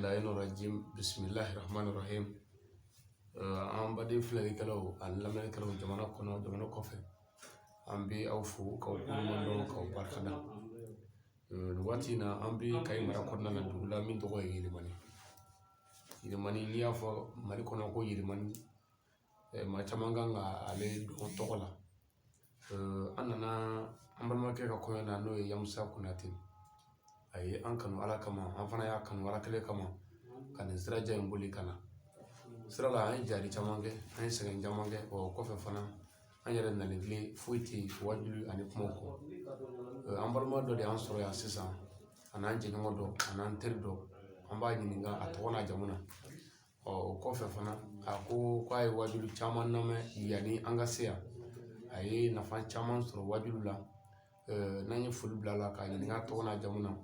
Rajim bisimilahi rahmani rahim. An baden filɛlikɛlaw ani lamɛnnikɛlaw, jamana kɔnɔ, jamana kɔfɛ, an bɛ aw fo k'aw koɲuman dɔn, k'aw barikada. Nin waati in na, an bɛ Kayi mara kɔnɔna na, dugu la min tɔgɔ ye Yirimani. Yirimani, n'i y'a fɔ Mali kɔnɔ ko Yirimani, maa caman kan ka ale dɔn tɔgɔ la. An nana an balimakɛ ka kɔɲɔ na, n'o ye Yamusa Konate. A ye an kanu Ala kama, an fana y'a kanu Ala kelen kama, ka nin sirajan in boli ka na. Sira la, an ye jari caman kɛ, an ye sɛgɛn caman kɛ. O kɔfɛ fana, an yɛrɛ nalen tile foyi tɛ yen wajuli ani kumaw kɔ. An balima dɔ de y'an sɔrɔ yan sisan, a n'an jɛɲɔgɔn dɔ, a n'an teri dɔ. An b'a ɲininka a tɔgɔ n'a jamu na. Ɔ, o kɔfɛ fana, a ko k'a ye wajuli caman lamɛn yanni an ka se yan, a ye nafa caman sɔrɔ wajulu la. N'an ye foli bila a la k'a ɲininka a tɔgɔ n'a jamu na,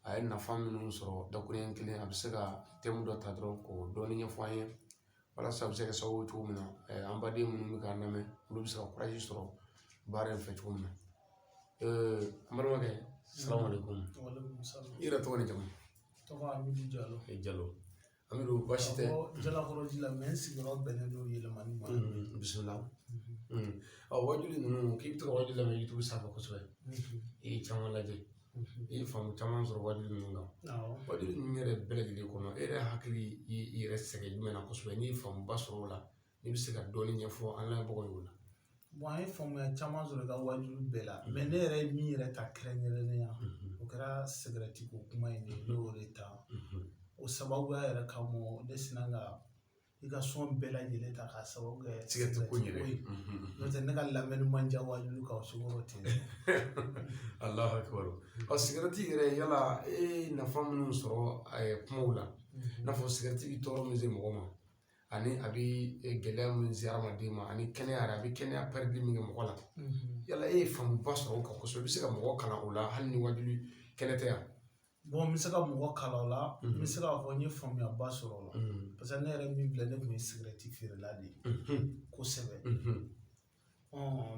a ye nafa minnu sɔrɔ, dakuruɲɛ kelen, a bɛ se ka thème dɔ ta dɔrɔn k'o dɔɔni ɲɛfɔ an ye, walasa a bɛ se ka kɛ sababu ye cogo min na, an baden minnu bɛ k'an lamɛn, olu bɛ se ka courage sɔrɔ baara in fɛ cogo min na. An balimakɛ, salamalekun. I yɛrɛ tɔgɔ ni jamu? Tɔgɔ Amidu Jalo. Jalo Amidu, baasi tɛ? Jalakɔrɔji la, mais n sigiyɔrɔ bɛnnen don Yɛlɛmani ma. Bisimila. Ɔ, wajuli ninnu, k'i bɛ to ka wajuli lamɛn YouTube sanfɛ kosɛbɛ, i ye caman lajɛ, i ye faamu caman sɔrɔ wajuli ninnu kan. Wajuli ninnu yɛrɛ bɛɛ lajɛlen kɔnɔ, e yɛrɛ hakili y'i yɛrɛ sɛgɛn jumɛn na kosɛbɛ, n'i ye faamuba sɔrɔ o la, n'i bɛ se ka dɔɔni ɲɛfɔ an lamɛnbagaw ye o la? Bon, an ye faamuya caman sɔrɔ i ka wajuli bɛɛ la, mais ne yɛrɛ ye min yɛrɛ ta kɛrɛnkɛrɛnnenya, o kɛra sigɛrɛti ko kuma in de ye. Ne y'o de ta. O sababuya yɛrɛ kama, ne sinna ka i ka son bɛɛ lajɛlen ta k'a sababu kɛ sigɛrɛti ko yɛrɛ ye. N'o tɛ, ne ka lamɛnni man diya wajulu kan o sukɔrɔ ten. Alahu akibaru. Ɔ, sigɛrɛti yɛrɛ, yala e ye nafa minnu sɔrɔ kumaw la, i n'a fɔ sigɛrɛti bɛ tɔɔrɔ min se mɔgɔ ma, ani a bɛ gɛlɛya min se hadamaden ma, ani kɛnɛya yɛrɛ, a bɛ kɛnɛya pɛrɛdi min kɛ mɔgɔ la, yala e ye faamuba sɔrɔ o kan kosɛbɛ? I bɛ se ka mɔgɔ kalan o la hali ni wajuli kɛnɛ tɛ yan? Bon, n bɛ se ka mɔgɔ kalan o la, n bɛ se k'a fɔ n ye faamuyaba sɔrɔ o la, parce que ne yɛrɛ min filɛ, ne tun ye sigɛrɛti feerela de ye kosɛbɛ.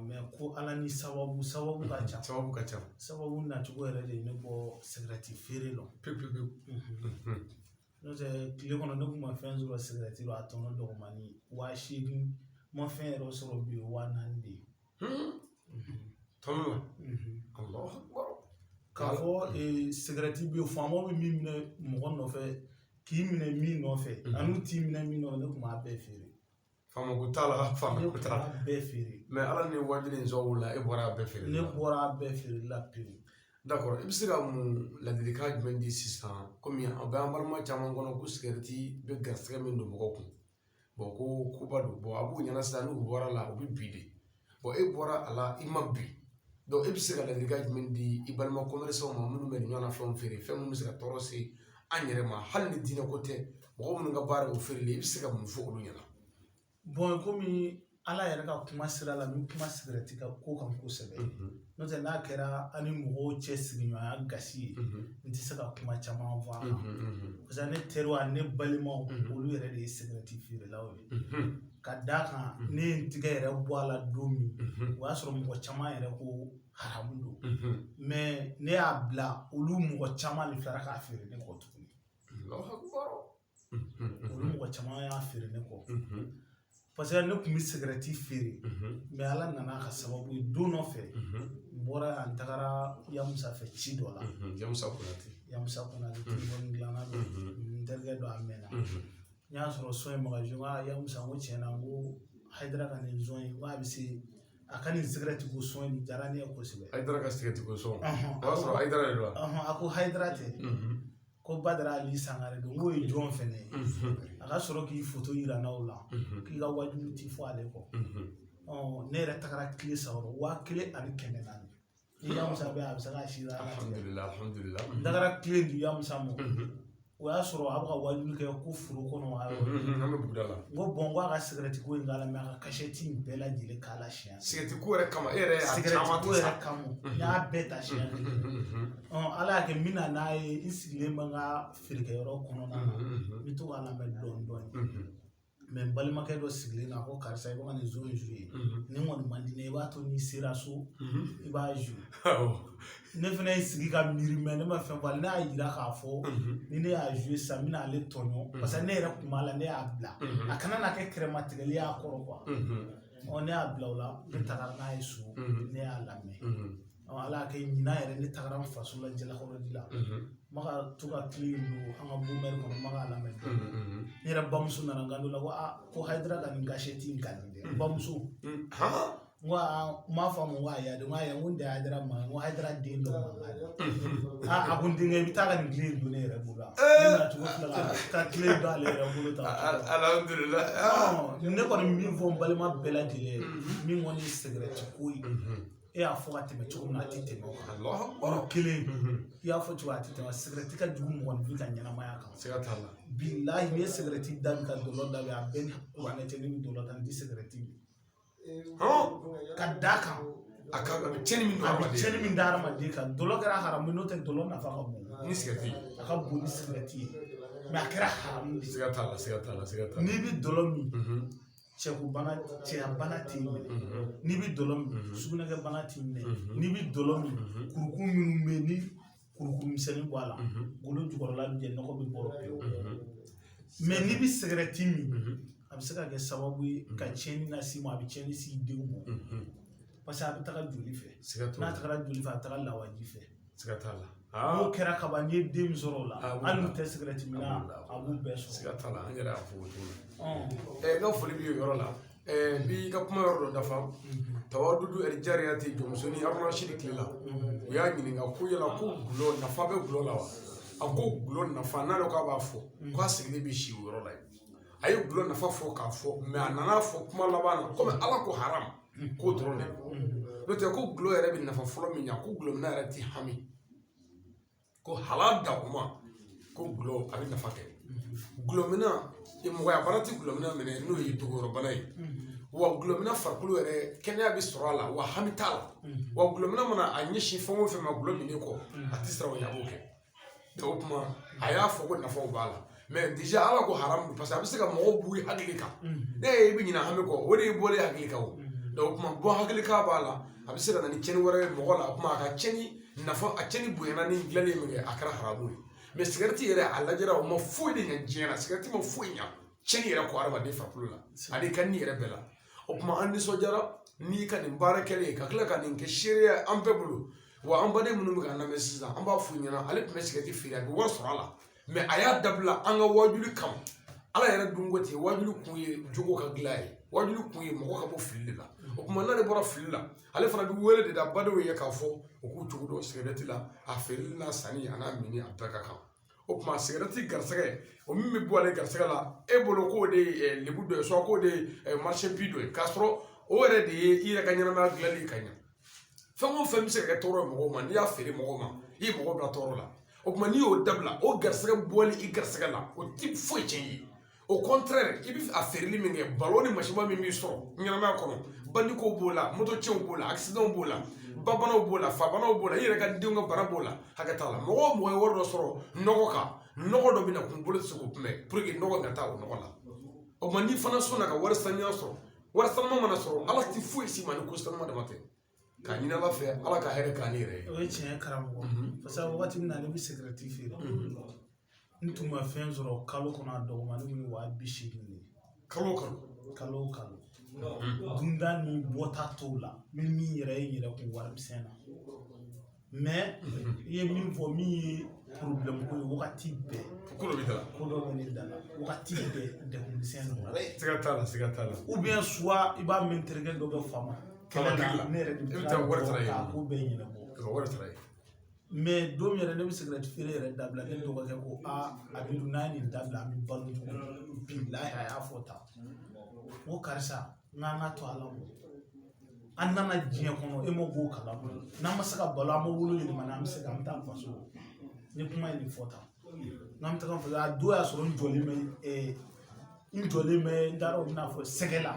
Mais ko Ala ni sababu, sababu ka ca. Sababu ka ca. Sababu nacogo yɛrɛ de ye ne bɔ sigɛrɛti feere la. Pewu pewu pewu. N'o tɛ, tile kɔnɔ ne tun ma fɛn sɔrɔ sigɛrɛti la, a tɔnɔ dɔgɔmani 8000. N ma fɛn yɛrɛ sɔrɔ bi, o 4000 de ye. Tɔnɔ la? Alahu akibaru. K'a fɔ sigɛrɛti bɛ yen, faamaw bɛ min minɛ mɔgɔ nɔfɛ, k'i minɛ min nɔfɛ, ani u t'i minɛ min nɔfɛ, ne tun b'a bɛɛ feere. Faama ko t'a la, faama Ne ko tun t'a la. b'a bɛɛ feere. Mais Ala ni wajuli in sababu la, e bɔra a bɛɛ feere Ne la. bɔra a bɛɛ feere la pewu. D'accord. I bɛ se ka mun ladilikan jumɛn di sisan, komi a bɛ an balima caman kɔnɔ ko sigɛrɛti bɛ garisɛgɛ min don mɔgɔ kun, bon, ko koba don, bon, a b'u ɲɛna sisan, n'u bɔra la, u bɛ bi de. Bon, e bɔra a la, i ma bi. Donc e bɛ se ka ladilikan jumɛn di i balima commerçants ma minnu bɛ nin ɲɔgɔnna fɛnw feere, fɛn minnu bɛ se ka tɔɔrɔ se an yɛrɛ ma, hali ni diinɛ ko tɛ, mɔgɔ minnu ka baara y'o feereli ye, i bɛ se ka mun fɔ olu ɲɛna? Bon, komi Ala yɛrɛ ka kuma sira la, n bɛ kuma sigɛrɛti ka ko kan kosɛbɛ. N'o tɛ, n'a kɛra an ni mɔgɔw cɛ sigiɲɔgɔnya gasi ye, n tɛ se ka kuma caman fɔ a kan, parce que ne teriw ani ne balimaw, olu yɛrɛ de ye sigɛrɛti feerelaw ye. Ka d'a kan, ne ye n tigɛ yɛrɛ bɔ a la don min, o y'a sɔrɔ mɔgɔ caman yɛrɛ ko haramu don, mais ne y'a bila, olu mɔgɔ caman de tilara k'a feere ne kɔ tuguni. Olu mɔgɔ caman y'a feere ne kɔ, parce que ne tun bɛ sigɛrɛti feere. Mais Ala nana a ka sababu ye, don dɔ fɛ, n bɔra yan, n tagara Yamusa fɛ ci dɔ la. Yamusa Konate. Yamusa Konate, telefɔni dilanna don, n terikɛ don a mɛnna. N y'a sɔrɔ son in magasin. N ko a Yamusa, n ko tiɲɛ na, n ko Hayidara ka nin son in, n ko a bɛ se a ka nin sigɛrɛti ko son in diyara ne ye kosɛbɛ. Hayidara ka sigɛrɛti ko son? O y'a sɔrɔ Hayidara de don wa? A ko Hayidara tɛ, ko Badara Ali Sangare don. N k'o ye jɔn fɛnɛ ye? A ka sɔrɔ k'i foto yira n na o la, k'i ka wajulu ti fɔ ale kɔ. Ne yɛrɛ tagara kile saba, 1400. Ni Yamusa bɛ, a bɛ se k'a si la. Alhamdulilah, alhamdulilah. N tagara kile di Yamusa ma, o y'a sɔrɔ a bɛ ka wajulu kɛ ko foro kɔnɔ a yɔrɔ. An bɛ buguda la. N ko bon, ko a ka sigɛrɛti ko in k'a la, mais a ka kasɛti in bɛɛ lajɛlen k'a la siɲɛ. Sigɛrɛti ko yɛrɛ kama, e yɛrɛ y'a Sigɛrɛti caman ko ta yɛrɛ sa. kama, n y'a bɛɛ ta siɲɛ kelen. Ala y'a kɛ, n bɛ na n'a ye, n sigilen bɛ n ka feerekɛyɔrɔ kɔnɔna na, n bɛ to k'a lamɛn dɔɔni dɔɔni. Mais n balimakɛ dɔ sigilen na, a ko karisa, i bɛ ka nin zon jouer, nin kɔni man di ne ye, i b'a to n'i sera so i b'a jouer. Ne fana ye sigi ka miiri, mais ne ma fɛn fɔ ale. Ne y'a yira k'a fɔ ni ne y'a jouer sisan, n bɛna ale tɔɲɔ, parce que ne yɛrɛ kun b'a la, ne y'a bila a kana na kɛ kɛrɛmatigɛli y'a kɔrɔ quoi. Ɔ, ne y'a bila o la, ne tagara n'a ye so, ne y'a lamɛn. Ɔ, Ala y'a kɛ ɲinan yɛrɛ, ne tagara n faso la, Jalakɔrɔji la, n ma ka to ka tile in don an ka bumɛri kɔnɔ, n ma k'a lamɛn. Ne yɛrɛ bamuso nana n kan don la ko aa, ko Hayidara ka nin kasɛti in ka di dɛ. N bamuso, n ko aa, n m'a fɔ a ma, n ko ayi, n ko ayi, n ko n tɛ Hayidara ma, n ko Hayidara den dɔ mankan de. Aa, a ko n denkɛ, i bɛ taa ka nin tile in don ne yɛrɛ bolo wa? Ne na cogo filɛ ka tile in don ale yɛrɛ bolo tan. Alhamdulilah. Ne kɔni min fɔ n balima bɛɛ lajɛlen ye, min kɔni ye sigɛrɛti ko ye, e y'a fɔ ka tɛmɛ cogo min na, a tɛ tɛmɛ o kan. O kelen, i y'a fɔ cogo, a tɛ tɛmɛ. Sigɛrɛti ka jugu mɔgɔninfin ka ɲɛnamaya kan. Siga t'a la. Bilahi, n'i ye sigɛrɛti da bi ka dɔlɔ da bi, a bɛɛ ni kuranɛ cɛ, ne bɛ dɔlɔ ta, n tɛ sigɛrɛti min. Ka d'a kan A ka a bɛ tiɲɛni min don a bɛ hadamaden. Tiɲɛni min da hadamaden kan, dɔlɔ kɛra haramu, n'o tɛ dɔlɔ nafa ka bon ni sigɛrɛti. A ka bon ni sigɛrɛti ye, mais a kɛra haramu de ye. Siga t'a la, siga t'a la, siga t'a la. N'i bɛ dɔlɔ min, cɛko bana, cɛya bana t'i minɛ. N'i bɛ dɔlɔ min, sugunɛkɛ bana t'i minɛ. N'i bɛ dɔlɔ min, kurukuru minnu bɛ yen ni kurukuru misɛnnin bɔ a la, golo jukɔrɔla bɛ jɛ, nɔgɔ bɛ bɔ pewu. Mais n'i bɛ sigɛrɛti min, a bɛ se ka kɛ sababu ye ka tiɲɛni las'i ma, a bɛ tiɲɛni s'i denw ma, parce que a bɛ taga joli fɛ. Siga t'o N'a la. tagara joli fɛ, a bɛ taga lawaji fɛ. Siga t'a la. N'o kɛra kaban, n'i ye den min sɔrɔ o la, A b'o hali la. n'u tɛ sigɛrɛti min na, A b'o la. a b'u bɛɛ sɔrɔ. Siga t'a la, an yɛrɛ y'a fɔ o cogo la. N ka foli b'i o yɔrɔ la. N b'i ka kuma yɔrɔ dɔ dafa. Tawadudu ɛli jariyati, jɔnmusonin Haruna Rashidi tile la, u y'a ɲininka ko yala ko gulɔ nafa bɛ gulɔ la wa? A ko gulɔ nafa, n'ale ko k'a b'a fɔ, k'a sigilen bɛ si o yɔrɔ la yen. A ye gulɔ nafa fɔ k'a fɔ, mais a nana fɔ kuma laban na, komi Ala ko haram k'o dɔrɔn de n'o tɛ, ko gulɔ yɛrɛ bɛ nafa fɔlɔ min ɲa, ko gulɔminna yɛrɛ ti hami, ko halal da o ma, ko gulɔ a bɛ nafa kɛ. Gulɔminna, mɔgɔya bana tɛ gulɔminna minɛ, n'o ye dogoyɔrɔbana ye. Wa gulɔminna farikolo yɛrɛ kɛnɛya bɛ sɔrɔ a la, wa hami t'a la. Wa gulɔminna mana a ɲɛsin fɛn o fɛn ma gulɔ minnen kɔ, a tɛ siran o ɲɛ, a b'o kɛ. Donc o tuma a y'a fɔ ko nafaw b'a la, mais déjà Ala ko haram, parce que a bɛ se ka mɔgɔw b'u hakili kan. Ne ye i bɛ ɲinɛ hami kɔ, o de ye bɔlen hakili kan o. Donc o tuma bɔ hakili kan b'a la, a bɛ se ka na ni tiɲɛni wɛrɛ ye mɔgɔ la. O tuma a ka tiɲɛni nafa, a tiɲɛni bonyana ni dilanni min kɛ, a kɛra haramu ye. Mais sigɛrɛti yɛrɛ, a lajɛra, o ma foyi de ɲɛ diɲɛ na. Sigɛrɛti ma foyi ɲɛ tiɲɛni yɛrɛ kɔ hadamaden farikolo la ani ka ni yɛrɛ bɛɛ la. O tuma an nisɔndiyara n'i ka nin baara kɛlen ye, ka tila ka nin kɛ seereya an bɛɛ bolo. Wa an baden minnu bɛ k'an lamɛn sisan, an b'a f'u ɲɛna, ale tun bɛ sigɛrɛti feere, a bɛ wari sɔrɔ a la, mais a y'a dabila an ka wajuli kama. Ala yɛrɛ dun ko ten, wajuli kun ye jogo ka dilan ye, wajuli kun ye mɔgɔ ka bɔ fili de la. O tuma n'ale bɔra fili la, ale fana bɛ wele de da badenw ye k'a fɔ u k'u cogo dɔn sigɛrɛti la, a feereli n'a sanni a n'a minni, a bɛɛ ka kan. O tuma sigɛrɛti garisɛgɛ, o min bɛ bɔ ale garisɛgɛ la, e bolo k'o de ye lebu dɔ ye, soit k'o de ye marché bi dɔ ye, k'a sɔrɔ o yɛrɛ de ye i yɛrɛ ka ɲɛnamaya dilanli ka ɲɛ. Fɛn o fɛn bɛ se ka kɛ tɔɔrɔ ye mɔgɔw ma, n'i y'a feere mɔgɔw ma, i ye mɔgɔw bila tɔɔrɔ la. O tuma n'i y'o dabila, o garisɛgɛ bɔli i garisɛgɛ la, o ti foyi tiɲɛ i ye. Au contraire, i bɛ a feereli min kɛ, balo ni masiba min b'i sɔrɔ ɲɛnamaya kɔnɔ, bandikow b'o la, moto tiɲɛw b'o la, accident b'o la, babanaw b'o la, fabanaw b'o la, i yɛrɛ ka denw ka bana b'o la, hakɛ t'a la. Mɔgɔ o mɔgɔ ye wari dɔ sɔrɔ nɔgɔ kan, nɔgɔ dɔ bɛ na kun bolo tɛ se k'o kunbɛn pour que nɔgɔ ka taa o nɔgɔ la. O tuma n'i fana sɔnna ka wari saniya sɔrɔ, wari sanuma mana sɔrɔ, Ala ti foyi si ma ni ko sanuma dama tɛ. K'a ɲini Ala fɛ, Ala ka hɛrɛ k'an yɛrɛ ye. O ye tiɲɛ ye karamɔgɔ, parce que wagati min na ne bɛ sigɛrɛti feere, n tun ma fɛn sɔrɔ kalo kɔnɔ, a dɔgɔmani kun ye 80 000 de ye. Kalo o kalo? Kalo o kalo. Dunda ni bɔta t'o la, n bɛ min yɛrɛ ye n yɛrɛ kun warimisɛn na. Mais i ye min fɔ, min ye problème ko ye, wagati bɛɛ ko dɔ bɛ da la. Ko dɔ bɛ ne da la wagati bɛɛ, degun misɛn dɔ la. Siga t'a la, siga t'a la. Ou bien soit i b'a mɛn terikɛ dɔ bɛ fama kɛlɛ la, ne yɛrɛ de I bɛ bɛ taa wari sara yen. K'a ko bɛɛ ɲɛnabɔ. Ka wari sara yen. Mais don min yɛrɛ ne bɛ sigɛrɛti feere yɛrɛ dabila, ne dɔgɔkɛ ko aa, a bɛ dun n'a ye nin dabila, an bɛ balo cogo di? Bilahi, a y'a fɔ tan. N ko karisa, n k'an ka to Ala bolo, an nana diɲɛ kɔnɔ, e ma b'o kalama, n'an ma se ka balo, an ma wolo yɛlɛma, n'an bɛ se ka an bɛ taa faso. N ye kuma in nin fɔ tan, n'an bɛ taga faso. A don y'a sɔrɔ n jɔlen bɛ, n jɔlen bɛ, n t'a dɔn n bɛna fɔ sɛgɛ la,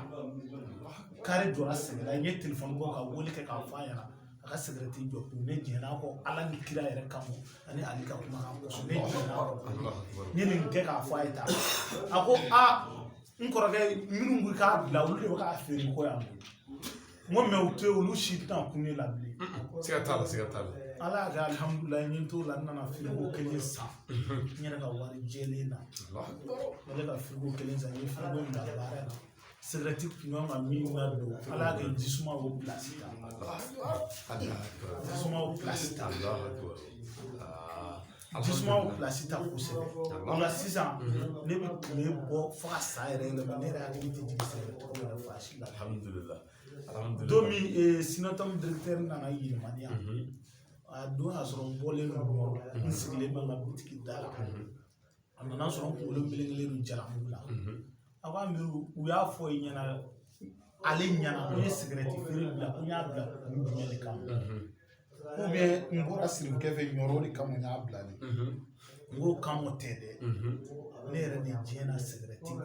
kari jɔra sɛgɛ la. N ye telefɔni bɔ ka wele kɛ k'a fɔ a ɲɛna a ka sigɛrɛti jɔ pewu. Ne jɛn'a kɔ Ala ni kira yɛrɛ kama ani Ali ka kumakan kosɔn, ne jɛn'a kɔ. N ye nin kɛ k'a fɔ a ye tan, a ko aa, n N kɔrɔkɛ minnu ko k'a bila, olu de bɛ k'a feere ko yan. N ko mɛ u to yen, olu si tɛna kun ne la bilen. Siga t'a la, siga t'a la. Ala y'a kɛ, alihamudulilayi, n ye n t'o la, n nana frigo kelen san n yɛrɛ ka wari jɛlen na. Ne ka frigo kelen san, n ye frigo in bila baara la. Sigɛrɛti kun kan ka min ladon, Ala y'a kɛ jisuma y'o pilasi ta. Jisuma y'o pilasi ta. Jisuma y'o pilasi ta kosɛbɛ. O la sisan, ne bɛ tile bɔ fo ka sa yɛrɛ yɛlɛma, ne yɛrɛ hakili tɛ jigin sigɛrɛti ko yɛrɛ fan si la. Alhamdulillah. Alhamdulillah. Don min SYNATOM directeur nana Yirimani yan, a don y'a sɔrɔ n bɔlen don Ɲɔrɔ, n sigilen bɛ n ka bitiki da la. A nana sɔrɔ n kunkolo melekelen don jalamugu la. A ko Amiru, u y'a fɔ i ɲɛna, ale ɲɛna ko n ye sigɛrɛti feere bila, ko n y'a bila kun jumɛn de kama? Ou bien n bɔra sirikɛ fɛ Ɲɔrɔ, o de kama n y'a bila de. N ko kama tɛ dɛ, ne yɛrɛ de diɲɛna sigɛrɛti kɔ.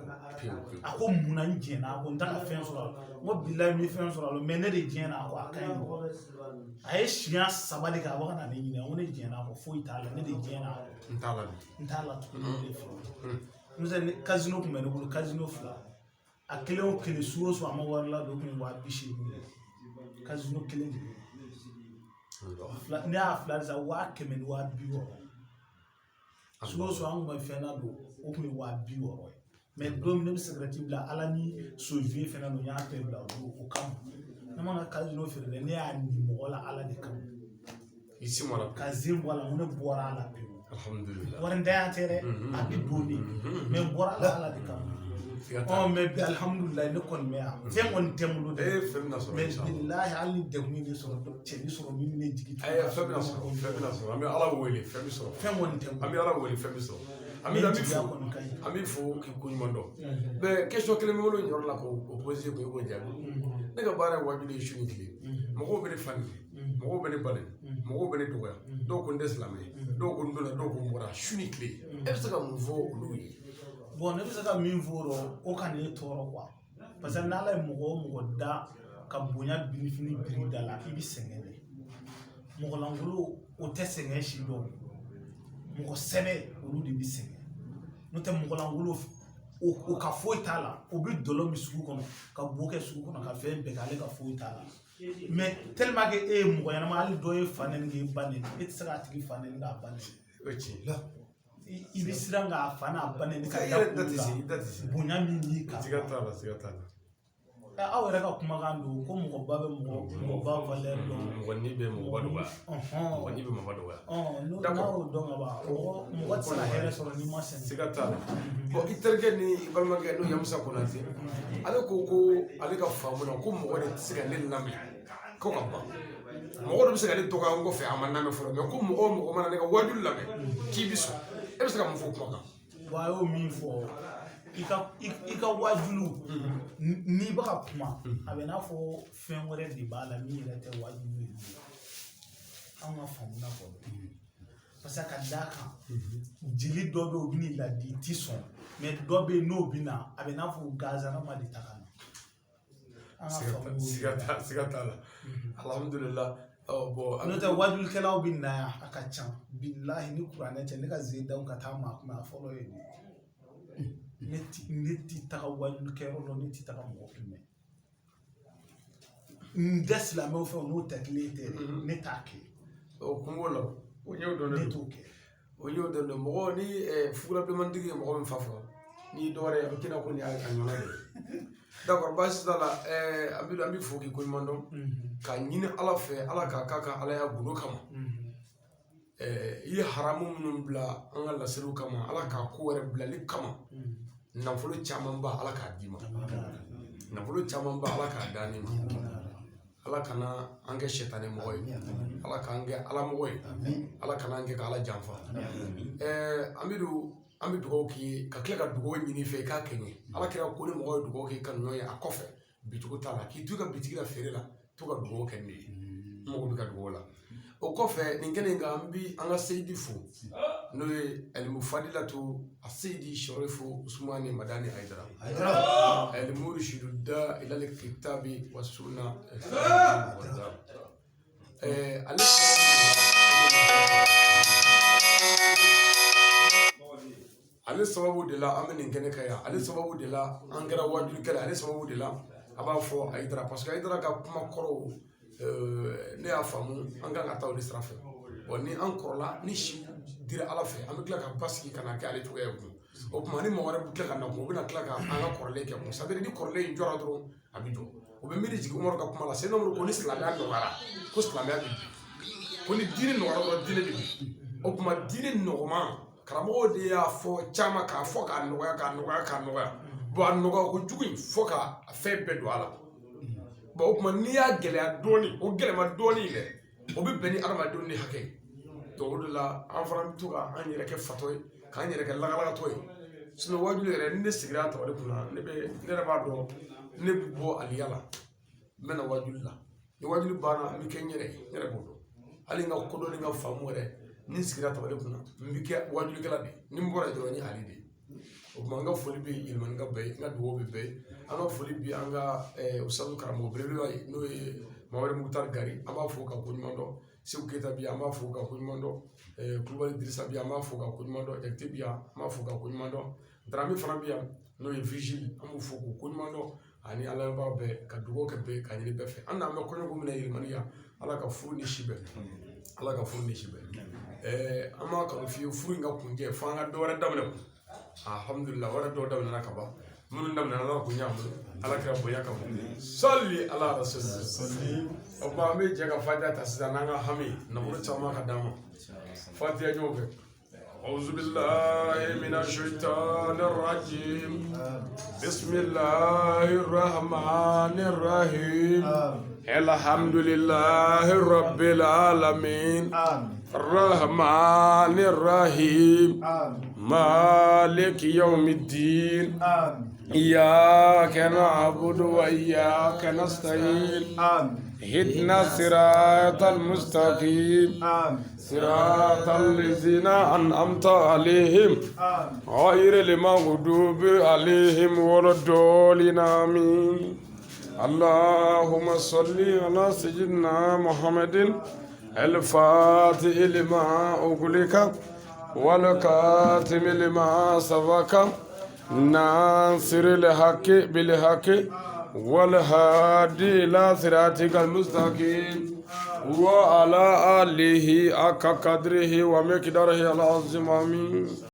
A ko munna n jɛnna? A ko n t'a ka fɛn sɔrɔ a la. N ko bilayi, n bɛ fɛn sɔrɔ a la, mɛ ne de jɛnna a kɔ, a ka ɲi. A ye siɲɛ 3 de kɛ, a bɛ ka na ne ɲininka. N ko ne jɛnna a kɔ, foyi t'a la, ne de jɛnna a kɔ. N t'a la bi. N t'a la tuguni, ne de fɛ. N'o tɛ, casino tun bɛ ne bolo, casino 2, a kelen o kelen, su o su a ma wari ladon, o tun ye 80,000 ye. Casino kelen de bɛ yen, ne y'a fila sisan, 100,000 ni 60,000. Su o su an tun bɛ fɛn ladon, o tun ye 60,000 ye. Mɛ don min ne bɛ sigɛrɛti bila, Ala ni sojuye fɛnɛ don, n y'a bɛɛ bila o don o kama. Ne ma ka casino feere dɛ, ne y'a ni mɔgɔ la Ala de kama. I si mara. Ka zen bɔ a la, n ko ne bɔra a la pewu. Alhamdulillah. Warintanya tɛ dɛ, a bɛ don de, mɛ n bɔra a la Ala de kama. Mɛ bi alihamudulilayi, ne kɔni bɛ yan, fɛn kɔni tɛ n bolo dɛ. Fɛn bɛna sɔrɔ. Mɛ bilahi, hali ni degun ye ne sɔrɔ, cɛ bi sɔrɔ min bɛ ne jigi. Fɛn bɛna sɔrɔ, fɛn bɛna sɔrɔ. An bɛ Ala wele, fɛn bɛ sɔrɔ. Fɛn kɔni tɛ n bolo. An bɛ Ala wele, fɛn bɛ sɔrɔ. An bɛ fo, an bɛ fo k'i ko ɲuman dɔn. Mɛ question kelen bɛ n bolo nin yɔrɔ la k'o poser kun, i k'o jaabi. Ne ka baara ye wajibi ye su ni tile. Mɔgɔw bɛ ne fa nɛni, mɔgɔw bɛ ne ba nɛni, mɔgɔw bɛ ne dɔgɔya, dɔw ko n tɛ silamɛ ye, dɔw ko n donna, dɔw ko n bɔra, su ni tile. E bɛ se ka mun fɔ olu ye? Bon, ne bɛ se ka min fɔ o rɔ, o ka ne tɔɔrɔ quoi. Parce que n'Ala ye mɔgɔ o mɔgɔ da ka bonya birifini biri da la, i bɛ sɛgɛn de. Mɔgɔlankolon o tɛ sɛgɛn si dɔn. Mɔgɔ sɛbɛ olu de bɛ sɛgɛn. N'o tɛ, mɔgɔlankolon o ka foyi t'a la. O bɛ dɔlɔ min sugu kɔnɔ, ka bo kɛ sugu kɔnɔ, ka fɛn bɛɛ kɛ, ale ka foyi t'a la. Mɛ tellement que e ye mɔgɔ ɲɛnama, hali dɔ ye fa nɛni k'e ba nɛni, e tɛ se k'a tigi fa nɛni k'a ba nɛni. O tiɲɛ. I bɛ siran k'a fa n'a ba nɛni ka da kun kan, bonya min b'i kan. Siga t'a la, siga t'a la. Aw yɛrɛ ka kumakan don ko mɔgɔba bɛ mɔgɔba valeur dɔn. Mɔgɔ ni bɛ mɔgɔba dɔgɔya. Mɔgɔ ni bɛ mɔgɔba dɔgɔya. N'o y'o dɔn ka ban, mɔgɔ tɛ se ka hɛrɛ sɔrɔ n'i ma sɛgɛn. Siga t'a la. Bon, i terikɛ ni i balimakɛ n'o ye Musa Konate, ale ko ko ale ka faamu na ko mɔgɔ de tɛ se ka ne lamɛn ko ka ban. Mɔgɔ dɔ bɛ se ka ne dɔgɔya n kɔfɛ, a ma lamɛn fɔlɔ, mɛ ko mɔgɔ o mɔgɔ mana ne ka waajuli lamɛn k'i bɛ sɔn. E bɛ se ka mun fɔ o kuma kan? Bon, a y'o min fɔ, i ka waajulu, n'i bɛ ka kuma, a bɛ n'a fɔ fɛn wɛrɛ de b'a la min yɛrɛ tɛ waajulu ye. Anw ka faamu na kɔni, parce que ka d'a kan, jeli dɔ bɛ yen, o bɛ n'i ladi, i ti sɔn, mɛ dɔ bɛ yen n'o bɛ na, a bɛ n'a fɔ gansanama de ta ka na. An ka faamu. Siga t'a la. Alhamdulillah. N'o tɛ, waajulikɛlaw bɛ na yan, a ka ca bilahi ni kuranɛ cɛ. Ne ka zen ka taa maa kunbɛn, a fɔlɔ ye nin ye. Ne ti taga waajulikɛyɔrɔ la, ne ti taga mɔgɔ kunbɛn. N tɛ silamɛw fɛ, o n'o tɛ kelen tɛ dɛ, ne t'a kɛ. O kun b'o la, o ɲɛw dɔnnen don. Ne t'o kɛ. O ɲɛw dɔnnen don. Mɔgɔ ni fugulabilenmantigi ye mɔgɔ min fa faga, n'i dɔ wɛrɛ ye, a bɛ k'i n'a ko nin y'a ɲɔgɔnna de ye. D'accord, baasi t'a la. An bɛ fo k'i koɲuman dɔn, k'a ɲini Ala fɛ, Ala k'a k'a ka Alaya gundo kama. I ye haramu minnu bila an ka lasiriw kama, Ala k'a ko wɛrɛ bilali kama. Nafolo camanba, Ala k'a d'i ma. Nafolo camanba, Ala k'a d'an ma. Ala kana an kɛ sɛtanɛ mɔgɔ ye, Ala k'an kɛ Ala mɔgɔ ye, Ala kana an kɛ k'Ala janfa. Amidu, an bɛ dugawu k'i ye, ka tila ka dugawu ɲini i fɛ i k'a kɛ n ye. Ala kɛra ko ni mɔgɔ ye dugawu k'i kanuɲɔgɔn ye, a kɔfɛ bitigiw t'a la, k'i to i ka bitigi la feere la, to ka dugawu kɛ ne ye. N mago bɛ ka dugawu la. O kɔfɛ, nin kɛnɛ in kan, an bi an ka seyidi fo, n'o ye Alimu Fadilatu a seyidi Sɔrifu Usumani Madani Hayidara, Alimu da ilal kitabi wa sunna. Ale Ale sababu de la an bɛ nin kɛnɛ kan yan, ale sababu de la an kɛra wajulikɛla, ale sababu de la a b'a fɔ Hayidara, parce que Hayidara ka kuma kɔrɔw, ne y'a faamu an kan ka taa o de sira fɛ. Bon, ni an kɔrɔla, ni si dira Ala fɛ, an bɛ tila ka basigi ka na kɛ ale cogoya ye kun. O tuma ni mɔgɔ wɛrɛ bɛ tila ka na kun, o bɛna tila ka an ka kɔrɔlen kɛ kun. C'est à dire ni kɔrɔlen in jɔra dɔrɔn, a bɛ jɔ. O bɛ miiri jigin Umaru ka kuma la. Seyidina Umaru ko ni silamɛya nɔgɔyara, ko silamɛya bɛ bin. Ko ni diinɛ nɔgɔyara dɔrɔn, diinɛ bɛ bin. O tuma diinɛ nɔgɔman, karamɔgɔw de y'a fɔ caman k'a fɔ k'a nɔgɔya, k'a nɔgɔya, k'a nɔgɔya. Bon, a nɔgɔya kojugu in fo ka fɛn bɛɛ don a la. Bon, o tuma n'i y'a gɛlɛya dɔɔnin, o gɛlɛma dɔɔnin dɛ, o bɛ bɛn ni adamadenw ni hakɛ ye. Donc o de la an fana bɛ to ka an yɛrɛ kɛ fatɔ ye, k'an yɛrɛ kɛ lagalagatɔ ye. Sinon waajuli yɛrɛ, ni ne sigira tabali kunna, ne bɛ ne yɛrɛ b'a dɔn ne bɛ bɔ aliya la, n bɛ na waajuli la. Ni waajuli banna, n bɛ kɛ n yɛrɛ ye, n yɛrɛ b'o dɔn. Hali n ka kodɔn ni n ka faamu yɛrɛ, ni n sigira tabali kunna, n bɛ kɛ waajulikɛla de ye. Ni n bɔra yen dɔrɔn, n ye ale de ye. O tuma n ka foli bɛ Yɛlɛmani ka bɛɛ ye, n ka dugawu bɛ bɛɛ ye. An ka foli bi an ka Ustazu karamɔgɔ belebeleba ye, n'o ye Mamadu Mukutari Gari, an b'a fo ka ko ɲuman dɔn. Segu Keyita bi, an b'a fo ka ko ɲuman dɔn. Kulubali Dirisa bi, an b'a fo ka ko ɲuman dɔn. Jakite bi yan, an b'a fo ka ko ɲuman dɔn. Darame fana bi yan, n'o ye Vigile, an b'u fo k'u ko ɲuman dɔn. Ani Ala b'a bɛɛ ka dugawu kɛ bɛɛ ka ɲini bɛɛ fɛ. An n'an bɛ kɔɲɔko min na Yɛlɛmani yan, Ala ka furu ni si bɛn, Ala ka furu ni si bɛn. An b'a kanu f'i ye, furu in ka kunjɛ f'an ka dɔ wɛrɛ daminɛ kun. Alhamdulillah, wɛrɛ dɔw daminɛna ka ban, minnu daminɛna, Ala kun y'an bolo, Ala kɛra bonya kama, sali ala rasul. O tuma an bɛ jɛ ka fatiya ta sisan n'an ka hami nafolo caman ka d'an ma. Fatiya ɲɔgɔn fɛ. أعوذ بالله من الشيطان الرجيم، بسم الله الرحمن الرحيم، الحمد لله رب العالمين، الرحمن الرحيم، مالك يوم الدين، إياك نعبد وإياك نستعين، اهدنا الصراط المستقيم، صراط الذين أنعمت عليهم، غير المغضوب عليهم ولا الضالين، آمين. اللهم صل على سيدنا محمد الفاتح لما أغلق والخاتم لما سبق، ناصر الحق بالحق، والهادي إلى صراطك المستقيم، وعلى آله حق قدره ومقداره العظيم، آمين.